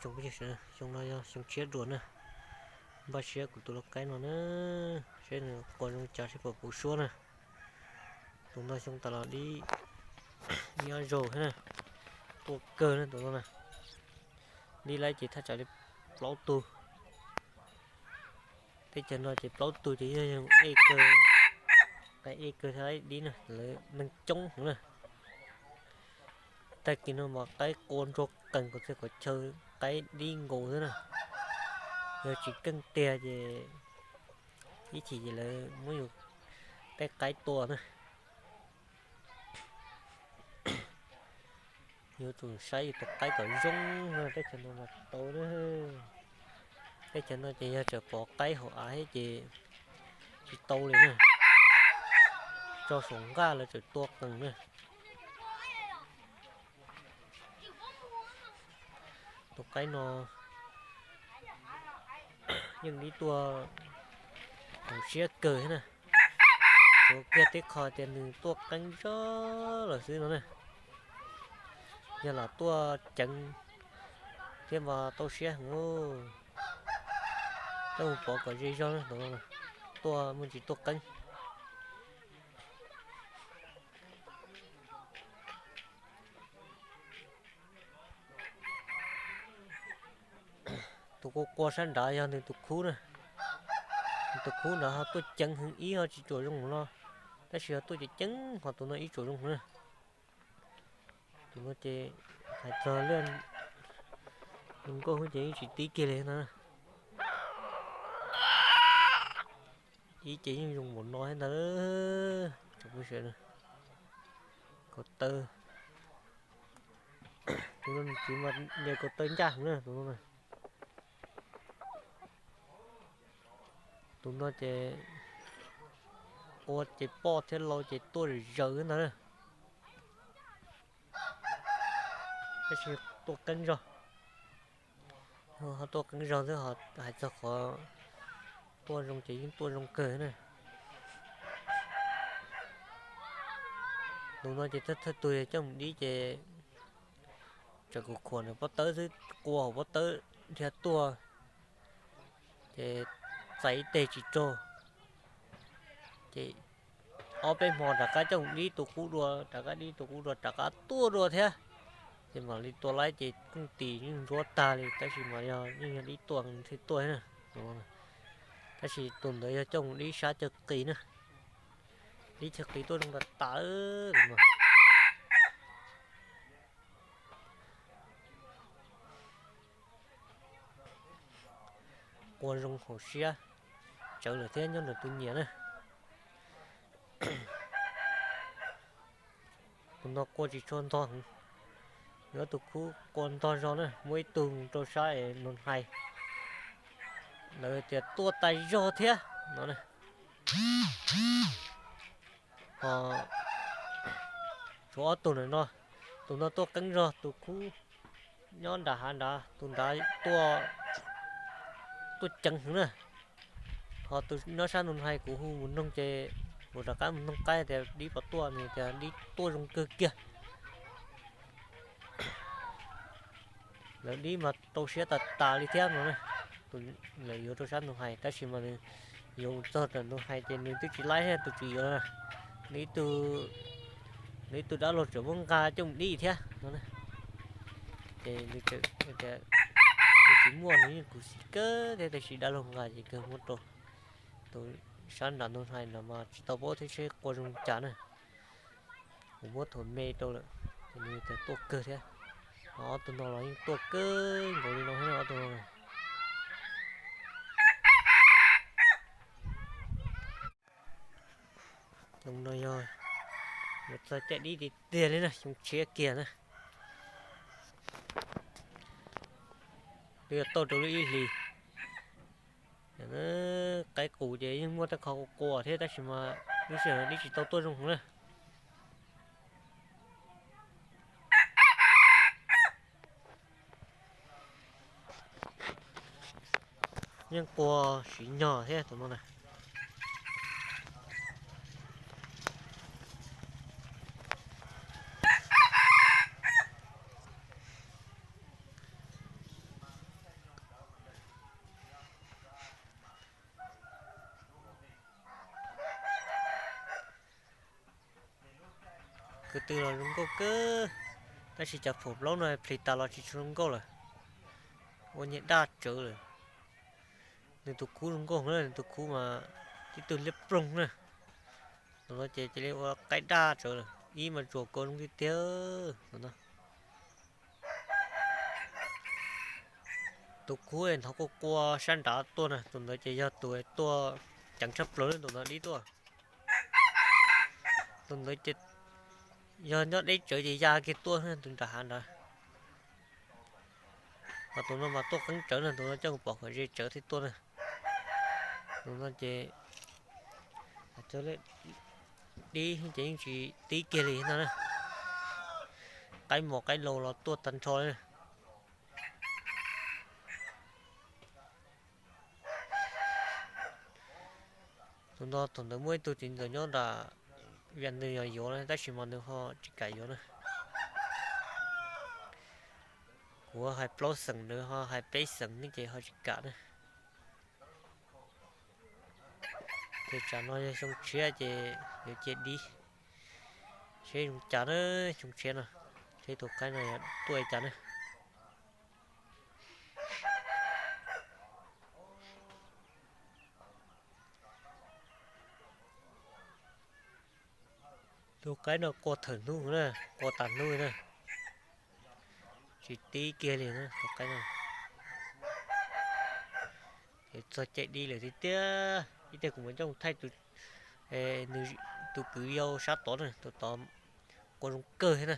Xyoo no yog xyoo tshiab dua na, npaj siab kuv tus lau qaib no na, seb nws qua zoo cas seb puas puv suab na. Tus no xyoo tas los dib nyob zaug thiab na, tuaj kawg na tus no na. Dib laib ces thaj tsam li plaub tug. Teb chaws no ces plaub tug ces yog ej kawg, qaib ej kawg thiab dib na, lawv neeg coob heev na. Tag kis no mas qaib qua ntsuag qees kom txhia kom chaw, qaib dib nkaus xwb na. Yog tsis keej tiag ces ib chim ces lawv muab yus tej qaib tua na. Yuav tsum saib yus tus qaib kom zoo no teb chaws no mas tsis tau na. Teb chaws no ces yog tseem pov qaib hauv av thiab ces tsis tau li na. Tso saum nqaj lawv tseem tua qees na. Tus qaib no yeej dib tuaj hauv siab kawg thiab na. Tsuav kiag tib qho tias nws tuaj qeeb zog lawm xwb no na. Yog lam tuaj ceev thiab mas tau siab heev. Coj mus pov kom ze zog na, tuaj muaj ntsis tuaj qeeb. Tus qua qua sab nrad yog nws tus khub na. Nws tus khub nrad ho tuaj ceev heev ib ho tsis tshua zoo no, tab sis ho tuaj ceev ceev ho tus no ib tshua zoo na. Tus no ces hais txog liaj zoo nkauj ces yeej tsis tib kiag li na. Ib ces yeej zoo npaum no thiab ntag. Tsoom phooj ywg, kaus taw, tus no nws txiv mas ncaws kaus taw ncaj heev na tus no. Tus no ces qua ces poj thiab lau ces tuaj zom zaws ntag na. Tab sis tuaj qeeb zog, ho tuaj qeeb zog xwb, ho hais txog qhov tuaj zoo ces yeej tuaj zoo kawg na. Tus no ces thawj thawj tug yog coj mus dib ces tseem khuam khuam nws pob tawb xwb, qua hauv pob tawb dhia tuaj ces txais ib teg tsis raug. Ces ob peb hmo rov qab coj mus dib tus qub dua, rov qab dib tus qub dua, rov qab tuaj dua thiab. Ces mam li tua laib ces kooj tis yeej ntsuab tag li, tab sis mas yog yeej yog dib tuaj thiaj tuaj thiab na. Tab sis tus ntawd yog coj mus dib sab chaw qis na, dib chaw qis tuaj zoo tas tas. Qua zoo hauv siab, tsawv lawm thiab nyob ntawm tus nyiam na. Tus no qua tsis tshua ntog heev, yuav tus khub qua ntog zog na, muaj ib tug rau sab es nus hais, lawv tias tuaj tas zog thiab no. Ho tshuav ob tug ntawm no, tus no tuaj qeeb zog, tus khub nyob nram hav nrad, tus nrad tuaj, tuaj ceev heev na. Ho tus nyob sab nus hais kuv hu mus noog ces kuv rov qab mus noog qaib tias dib puas tuaj, nws tias dib tuaj zoo kawg kiag. Lawv dib mas rau siab tas tas li thiab no. Tus lawv yuav rau sab nus hais tab sis mas nws yuav mus txog ntawm nus hais ces nws twb tsis laib thiab, tus tsis yuav. Nws ib tug dab laug tseem muab nqa coj mus dib thiab no. Ces nws tseem tias nws tsis muaj, nws yeej khuv xim kawg thiab, tab sis dab laug nqa ces kawg muab rau. Tus sab nram nus hais no mas tsis tau paub thiab seb qua zoo cas na. Kuv muab thuam me rau lawm, ces nws tias tuaj kawg thiab. Ho ob tug no los yeej tuaj kawg nkaus li no thiab ob tug no. Xyoo no yog yuav txog caij dib tiag tiag li na, xyoo tshiab kiag na. Twb yuav tau rau lub ib hlis. Qaib qus ces yeej muaj tej qho qua thiab tab sis mas lub sij hawm dib tsis tau tuaj zoo heev na. Yeej qua siv nyog thiab tus no na. Ko tw los zoo nkauj kawg, tab sis cov phaum plaub no plis tas los tsis tshua zoo nkauj lawm, ua niag daj tsawv lawm. Nws tus khub zoo nkauj na, nws tus khub mas tib tug liab ploog na. Tus no ces cia li ua qaib daj tsawv lawm, ib mas tsuas ko zoo tiag tiag. Tus no, tus khub ntov quaj quaj sab nrad tuaj na, tus ntawd ces yog tus tuaj ceev tshaj plaws, tus ntawd dib tuaj. Tus ntawd ces yog nyob deb tsawv ces ya kiag tuaj tus nram hav nrad. Ho tus no mas tuaj qeeb tsawv na, tus no coj pom kom ze tsawv thiaj tuaj na. Tus no ces dib ces yeej tsis tib kiag li no na. Qaib mos qaib laus los tuaj tag nrho li. Tus no thaum ntawd muaj ib tug txiv ntxawm nyob nram Việt Nam yog yuav na, tab sis mas nws ho tsis kam yuav na. Kuv hais plaub xeem, nws ho hais peb xeem ne ces ho tsis kam na. Ces tsam no yog xyoo tshiab ces yuav cia dib, seb zoo cas na, xyoo tshiab no, seb tus qaib no yog tuaj li cas na. Tus qaib no qua thawm hnub na, qua tas hnub na, tsis tib kiag li na tus qaib no. Ces txog caij dib lawm tiag tiag, ib teg kuv mam coj mus thaij tus, nws, tus kwv yau sab tod na, tus tod qua zoo kawg thiab na.